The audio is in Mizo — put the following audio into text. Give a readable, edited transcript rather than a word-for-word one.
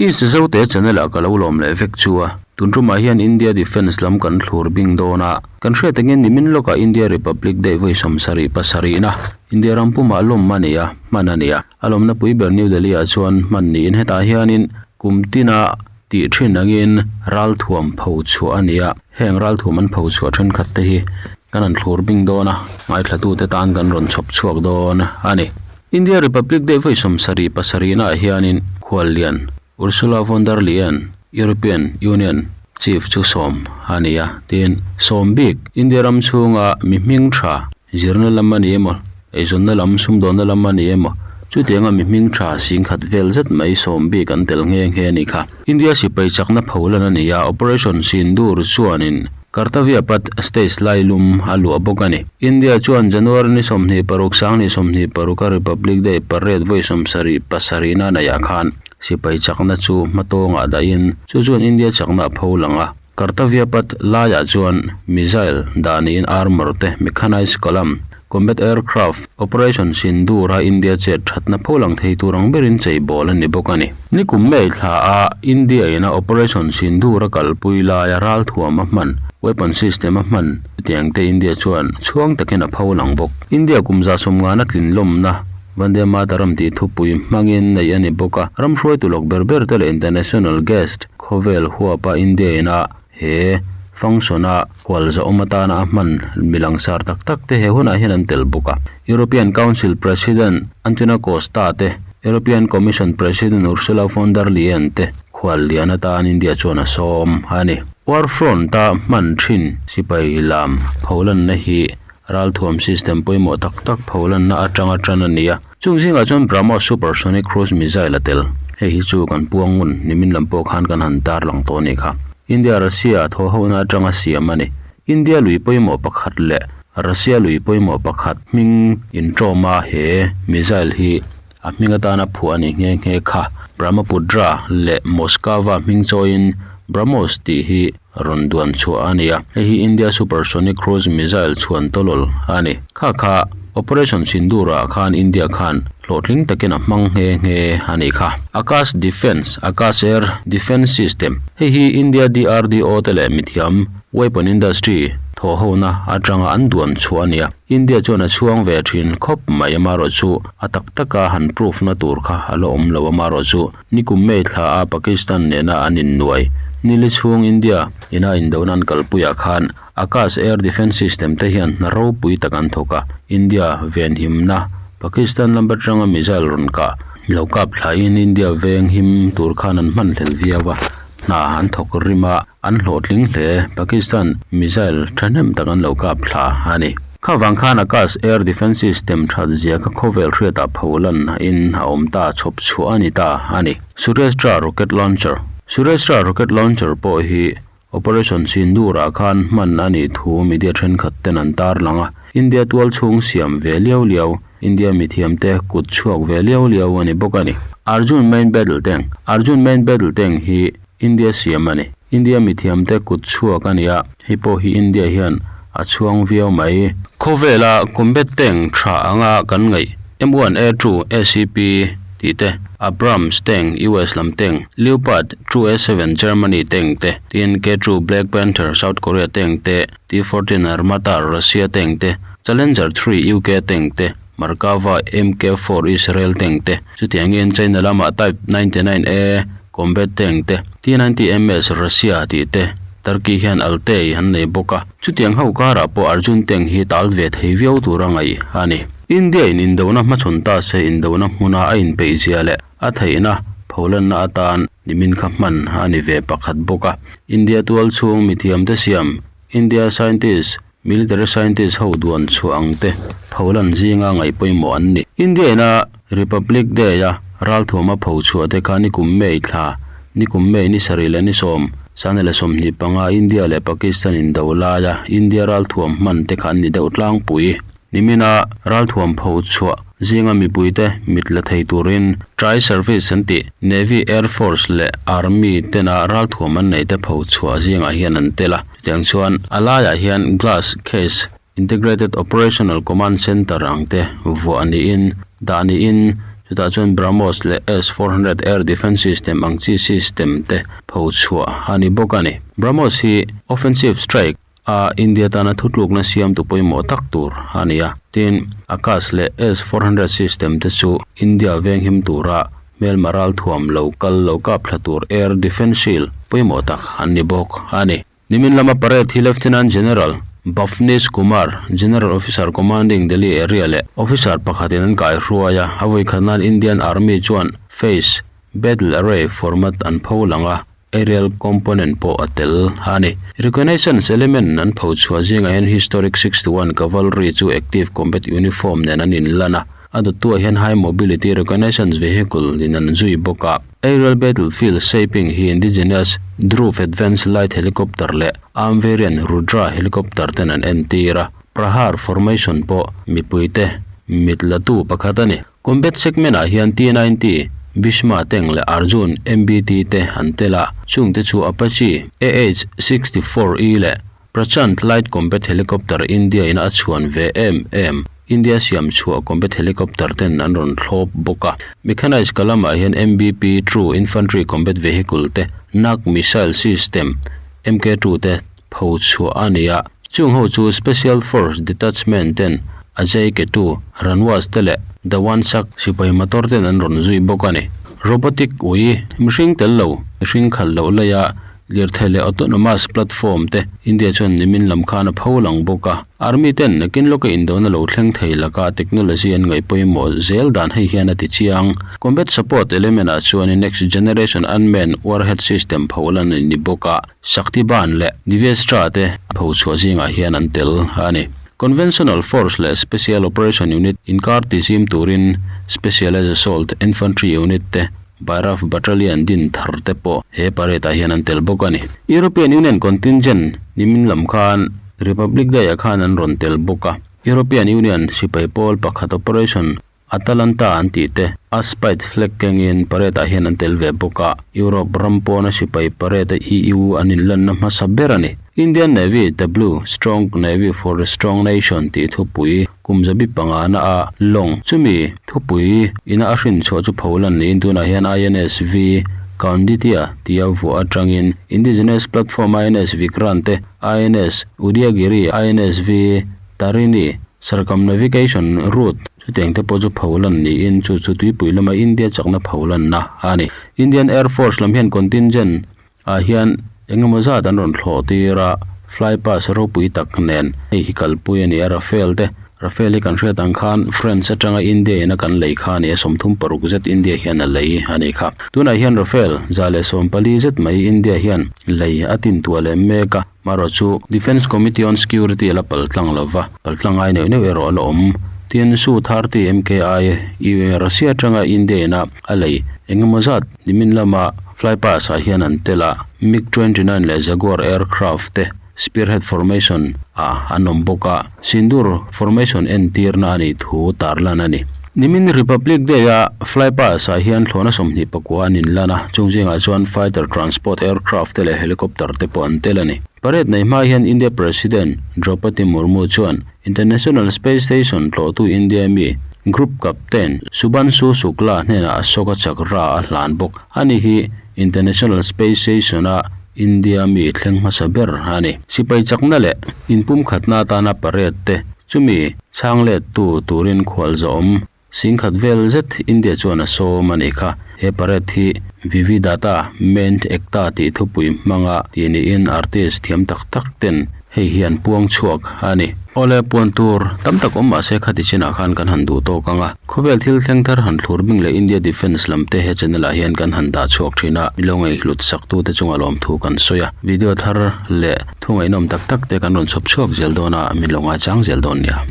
East Zote channel ah ka lo lawm leh vek chu a, tun tumah hian India Defence lam kan thlur bing dawn a, kan hriat angin nimin lawkah India Republic Day vawi 71 na India ram pumah lawm a ni a, hman a ni a, a lawmna pui ber New Delhi ah chuan hman niin hetah hianin kum tina tih thin angin ralthuam pho chhuah a ni a, heng ralthuam an pho chhuah thenkhat te hi kan han thlur bing dawn a, ngaithlatute tan kan rawn chhawp chhuak dawn a ni. India Republic Day vawi 77 naah hianin Khuallian Ursula von der Leyen, European Union Chief chu sawm a ni a, tin, sawm bik India ram chhunga mi hming tha zirna lam a ni emaw, eizawnna lam, sumdawnna lam a ni emaw, chutianga mi hming tha singkhat vel zet mai sawm bik an tel nghe nghe a ni kha. India sipai chakna pholan a ni a, Operation Sindoor chuanin Kartavya Path stage lai lum a luah bawk a ni. India chuan January ni 26 2026 a Republic Day parade vawi 77 na neihah khan sipai chakna chu hmatawngah dahin chu chuan India chakna a pho lang a. Kartavya Path laiah chuan missile dah niin armour te, mechanized column, combat aircraft, Operation Sindoor a India chet thatna pho lang thei tur ang berin cheibawl a ni bawk a ni. Nikum May thla a India ina Operation Sindoor a kalpui laia ralthuam a hman, weapon system a hman chutiang te India chuan chhuang takin a pho lang bawk. India kum 150 a tlin lawmna Vande Mataram tih thupui hmangin neih a ni bawk a, ram hruaitu lawk ber ber te leh international guest khawvel huapa India ina he function a hual zawhawm atana a hman mi langsar tak tak te he hunah hian an tel bawk a. European Council President Antonio Costa te, European Commission President Ursula von der Leyen te khual lian atan India chuan a sawm a ni. War front a hman thin sipai lam pholanna hi ralthuam system pawimawh tak tak pholanna atanga tan a ni a, chung zingah chuan BrahMos supersonic cruise missile a tel. Hei hi chu kan puang ngun nimin lam pawh khan kan han tar lang tawh a nih kha. India Russia thaw hona atanga siam a ni. India lui pawimawh pakhat leh Russia lui pawimawh pakhat hming intawm a he missile hi a hming atana phuah a ni nghe nghe kha. Brahmaputra leh Moskva hming chawiin BrahMos tih hi rawn duan chhuah a ni a, hei hi India supersonic cruise missile chhuan tawlawl a ni. Kha kha Operation Sindoor ah khan India khan hlawhtling takin a hmang nghe nghe a ni kha. Akash Defence, Akash Air Defence System, hei hi India DRDO te leh mithiam weapon industry thaw hona atanga an duan chhuah a ni a, India chuan a chhuang ve thin khawp mai amarawh chu a tak taka han proof na tur kha a la awm lo amarawh chu. Nikum May thla a Pakistan nena an innuai nili chhung India ina indona an kalpuiah khan Akash Air Defence System te hian hna ropui tak an thawk a, India venhimna Pakistan lam atanga missile rawn kah lo kap thlain India venghim tur khan an hman hlel viau a, hna an thawk rim a, an hlawhtling hle. Pakistan missile thahnem tak an lo kap thla a ni. Kha vang khan Akash Air Defence System that zia kha khawvel hriatah pholan in a awm ta chhawp chhuah a ni ta a ni. Sureshtra Rocket Launcher Sureshtra Rocket Launcher pawh hi Operation Sindoor ah khan hman a nih thu media thenkhat ten an tarlang a, India tual chhung siam ve liau liau, India mithiam te kut chhuak ve liau liau a ni bawk a ni. Arjun Main Battle Tank Arjun Main Battle Tank hi India siam a ni. India mithiam te kut chhuak a ni a, hei pawh hi India hian a chhuang viau mai. Khawvela combat tank tha anga kan ngaih M1A2 ACP tih te, Abrams tank US lam tank, Leopard 2A7 Germany tank te, tin K2 Black Panther South Korea tank te, T-14 Armata Russia tank te, Challenger 3 UK tank te, Merkava MK4 Israel tank te, chutiangin China lamah Type 99A Combat tank te, T-90MS Russia tih te, Turkey hian Altay an nei bawk a, chutiang ho karah pawh Arjun tank hi tal ve thei viau tur a ngaih a ni. India in indona hmachhawn ta se indona hmuna a inpeih zia leh a theihna pholanna atan nimin kha hman a ni ve pakhat bawk a. India tual chhung mithiamte siam India scientist, Military scientist ho duan chhuah ang te pholan zinga ngaih pawimawh an ni. India ina Republic Day a ralthuam a pho chhuah te kha nikum May thla, nikum May ni sarih leh ni sawm, sane leh 25 India leh Pakistan indo laia India ralthuam hman te kha an ni deuh tlangpui. Nimina ralthuam pho chhuah zinga mipuite mit la thei turin Tri Service an tih Navy, Air Force leh Army tena ralthuam an neite pho chhuah zingah hian an tel a. Chutiang chuan a laiah hian glass case Integrated Operational Command Centre ang te vuah niin dah niin. Chutah chuan BrahMos leh S 400 air defence system ang chi system te pho chhuah a ni bawk a ni. BrahMos hi offensive strike a India tana thutlukna siamtu pawimawh tak tur a ni a. Tin, Akash leh S 400 system te chu India venghim tura hmelma ralthuam lo kal lo kap thla tur air defence shield pawimawh tak an ni bawk a ni. Nimin lama parade hi Lieutenant General Bhavnish Kumar, General Officer Commanding Delhi Area leh officer pakhatin an kaihruai a, a vawikhat nan Indian Army chuan Phase Battle Array format an pho lang a, aerial component pawh a tel a ni. Reconnaissance element an pho chhuah zingah hian Historic 61 Cavalry chu active combat uniform nen an inlan a, a dawttuah hian High Mobility Reconnaissance Vehicle in an zui bawk a. Aerial battlefield shaping hi indigenous Dhruv Advanced Light Helicopter leh arm variant Rudra helicopter ten an entir a, Prahar formation pawh mipuite mit latu pakhat a ni. Combat segment ah hian T-90, Bhishma tank leh Arjun MBT te an tel a, chungte chu Apache AH-64E leh Prachand Light Combat Helicopter India in a chhuan ve em em. India siam chhuah combat helicopter ten an rawn thlawp bawk a. Mechanized kalamah hian MBP True Infantry Combat Vehicle te Nag Missile System MK-2 te pho chhuah a ni a. Chung ho chu Special Force Detachment ten Ajay Ketu, Ranwas te leh Dawansak sipai motor ten an rawn zui bawk a ni. Robotic ui mihring tel lo, mihring khalh loh laia Lirthei leh autonomous platform te India chuan nimin lam khan a pho lang bawk a. Army ten nakin lawka indona lo thleng thei laka technology an ngaih pawimawh zel dan hei hian a ti chiang. Combat support element ah chuan next generation unmanned warhead system pho lan a ni bawk a, Shaktiban leh Divyastra te pho chhuah zingah hian an tel a ni. Conventional force leh special operation unit inkar tizim turin specialized assault infantry unit te Bhairav Battalion din thar te pawh he parade ah hian an tel bawk a ni. European Union contingent nimin lam khan Republic Day ah khan an rawn tel bawk a. European Union sipai pawl pakhat Operation Atalanta an tih te Aspide flag kengin parade ah hian an tel ve bawk a. Europe ram pawna sipai parade a EU an inlanna hmasa ber a ni. Indian Navy The Blue Strong Navy for a Strong Nation tih thupui Kum zabi pangana a lawng chumi thupui ina a hrin chhuah chu pholan niin tunah hian INSV Kaunditya tia vuah atangin Indigenous Platform INS Vikrant te, INS Udayagiri, INSV Tarini, Circumnavigation Route chutiang te pawh chu pholan niin chu chu tuipui lama India chakna pholanna a ni. Indian Air Force lam hian contingent ah hian engemaw zat an rawn thlawh tir a fly pass ropui tak nen hei hi kalpui a ni a Rafale te Rafale hi kan hriat ang khan France atanga India in a kan lei kha a ni a 36 zet India hian a lei a ni kha tunah hian Rafale 140 zet mai India hian lei a tin tuah leh mek a marawh chu Defence Committee on Security a la pal tlang lo va pal tlang ngai neuh neuh erawh a la awm tin Su 30 MKI Russia atanga India in a a lei engemaw zat nimin lama Flypass ah hian an tel a, MiG 29 leh Jaguar aircraft te Spearhead formation ah an awm bawk a, Sindoor formation entirna a nih thu tarlan a ni. Nimin Republic Day a Flypass ah hian thlawhna 24 an inlan a, chung zingah chuan fighter transport aircraft te leh helicopter te pawh an tel a ni. Parade nei hma hian India President Draupadi Murmu chuan International Space Station tlawhtu India mi Group Captain Shubhanshu Shukla hnenah Ashoka Chakra a hlan bawk. Ani hi International Space Station-a India mi thleng hmasa ber a ni. Sipai chakna leh inpumkhatna atana parade te chumi chhang lettu turin khualzawm Singkhat vel zet India chuan a sawm a nih kha. He parade hi Vividata Main Ekta tih thupui hmanga tih niin artist thiam tak tak ten hei hi an puang chhuak a ni. Awle puan tur tam tak awm mahse khati chinah khan kan han duh tawk ang a. Khawvel thil thleng thar han thlur bing leh India Defence lam te he channel ah hian kan han dah chhuak thin a, milo ngaihhlut sak tu te chunga lawmthu kan sawi a. Video thar leh thu ngaihnawm tak tak te kan rawn chhawp chhuak zel dawn a, milo ngaichang zel dawn nia.